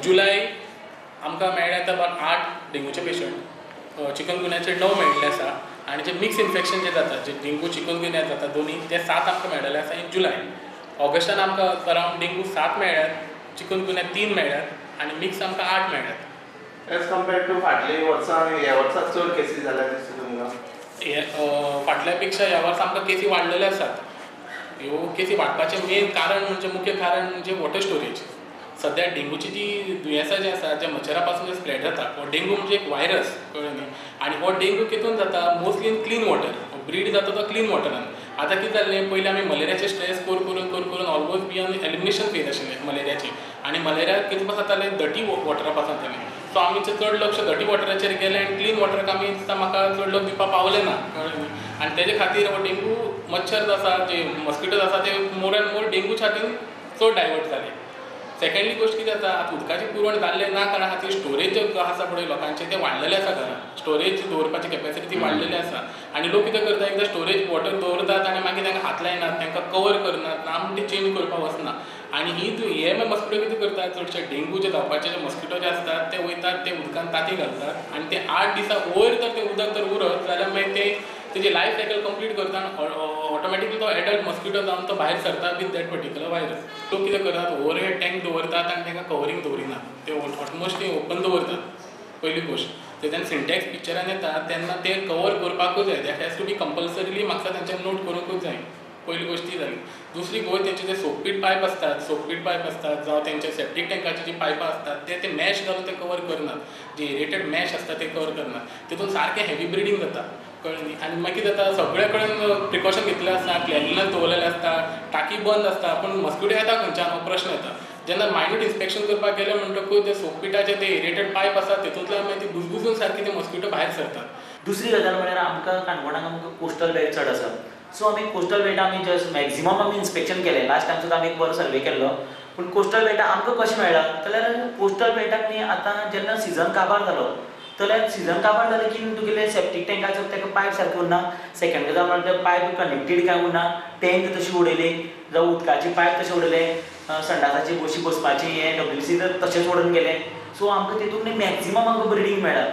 जुलय आमकां मेळ्ळे about 8 डेंगूचे patient, चिकनगुन्याचे 9 मेळिल्ले आसा आनी जे मिक्स इन्फेक्शन जे जाता, जे डेंगू चिकनगुन्या जाता दोनी, ते 7 आमकां मेळिल्ले आसा इन जुलय. ऑगस्टान आमकां अरावंड डेंगू 7 मेळ्ळ्यात, चिकनगुन्या 3 मेळ्ळ्यात आनी मिक्स आमकां 8 मेळ्ळ्यात. एज कम्पेर्ड टू फाटले वर्सा ह्या वर्सा चड केसी जाल्या दिसता तुमकां? फाटल्या पेक्षा ह्या वर्सा आमकां केसी वाडलेले आसात. ह्यो केसी वाडपाचें मेन कारण म्हणजे, मुख्य कारण म्हणजे वॉटर स्टोरेज. सद्या डेंगूची जी दुयेंसां जी आसा, ज्या मच्छरा पासून स्प्रेड जाता, हो डेंगू म्हणजे एक व्हायरस, कळ्ळें न्ही? आनी हो डेंगू कितून जाता, mostly in clean water, breed जाता तो क्लीन वॉटरान. आतां कितें जाल्लें, पयलीं आमी मलेरियाचे स्ट्रेस करून करून करून करून ऑलमोस्ट बियॉन्ड एलिमिनेशन फेज आशिल्लें मलेरियाची. आनी मलेरिया कितें पासून जातालें, डर्टी वॉटरा पासून जातालें. सो आमी चड लक्ष डर्टी वॉटराचेर गेलें आनी क्लीन वॉटराक आमी दिसता म्हाका चड लक्ष दिवपाक पावलें ना, कळ्ळें न्ही? आनी तेजे खातीर हो डेंगू मच्छर जो आसा, जे मॉस्किटोज आसा, ते मोर एंड मोर डेंगूच्या खातीर चड डायवर्ट जाले. सेकंडली गोश्ट कितें जाता, आतां उदकाची पुरवण जाल्ले ना कारणा खातीर स्टोरेज जे आसा पळय लोकांचे ते वाडलेले आसा, घरान स्टोरेज दवरपाची कॅपेसिटी ती वाडलेली आसा. आनी लोक कितें करता, एकदां स्टोरेज वॉटर दवरतात आनी मागीर तांकां हात लायनात, तांकां कवर करनात, ना म्हण ते चेंज करपाक वचना. आनी ही हे मॉस्किटो कितें करतात, चडशे डेंगू जे जावपाचे जे मॉस्किटो जे आसतात ते वयतात, ते उदकान तांती घालतात आनी ते 8 दिसां वयर जर ते उदक जर उरत जाल्यार मागीर ते तेजी लायफ सायकल कंप्लीट करता आनी ऑटोमॅटिकली तो एडल्ट मॉस्किटो जावन तो भायर सरता विथ that particular virus. लोक कितें करतात, ओवरहेड टँक दवरतात आनी तांकां कवरींग दवरिनात, ते ऑलमोस्ट ते ओपन दवरतात. पयली गोश्ट ते जेन्ना सिंटेक्स पिक्चरान येता तेन्ना ते कवर करपाकूच जाय, that has to be compulsorily, म्हाका तांच्यान नोट करूंकूच जाय. पयली गोश्ट ती जाली. दुसरी गोश्ट, तेंचे जे सोकपीट पायप आसतात, सोकपीट पायप आसतात जावं तेंचे सेप्टीक टँकाचे जी पायपां आसतात ते ते मॅश घालून ते कवर करनात, जे एरेटेड मॅश आसता ते कवर करनात, तितून सारकें हेवी ब्रिडींग जाता, कळ्ळें न्ही? आनी मागीर कितें जाता, सगळे कडेन प्रिकॉशन घेतलें आसता, क्लिनलीनस दवरलेलें आसता, टाकी बंद आसता, पूण मॉस्किटो येता खंयच्यान हो प्रश्न येता. जेन्ना मायन्यूट इन्स्पेक्शन करपाक गेले म्हणटकूच ते सोकपिटाचे ते एरेटेड पायप आसा तितूंतल्यान मागीर ती बुजबुजून सारकी ते मॉस्किटो भायर सरतात. दुसरी गजाल म्हळ्यार आमकां काणकोणाक आमकां कोस्टल बेल्ट चड आसा, सो आमी कोस्टल बेल्ट आमी जस्ट मॅक्झिमम आमी इन्स्पेक्शन केलें. लास्ट टायम सुद्दां आमी एक बरो सर्वे केल्लो, पूण कोस्टल बेल्टा आमकां कशें मेळ्ळा जाल्यार कोस्टल बेल्टाक न्ही आतां जेन्ना सिजन काबार जालो जाल्यार सिजन काबार जालें की तुगेले सेप्टीक टँकाचो ताका पायप सारकें उरना. सेकंड गजाल म्हळ्यार पायप कनेक्टेड कांय उरना, टँक तशी उडयली जावं उदकाची पायप तशें उडयलें, संडासाची बशी बसपाची हें डब्ल्यूसी तर तशेंच उडोवन गेलें. सो आमकां तितून न्ही मॅक्झिमम आमकां ब्रिडींग मेळ्ळा.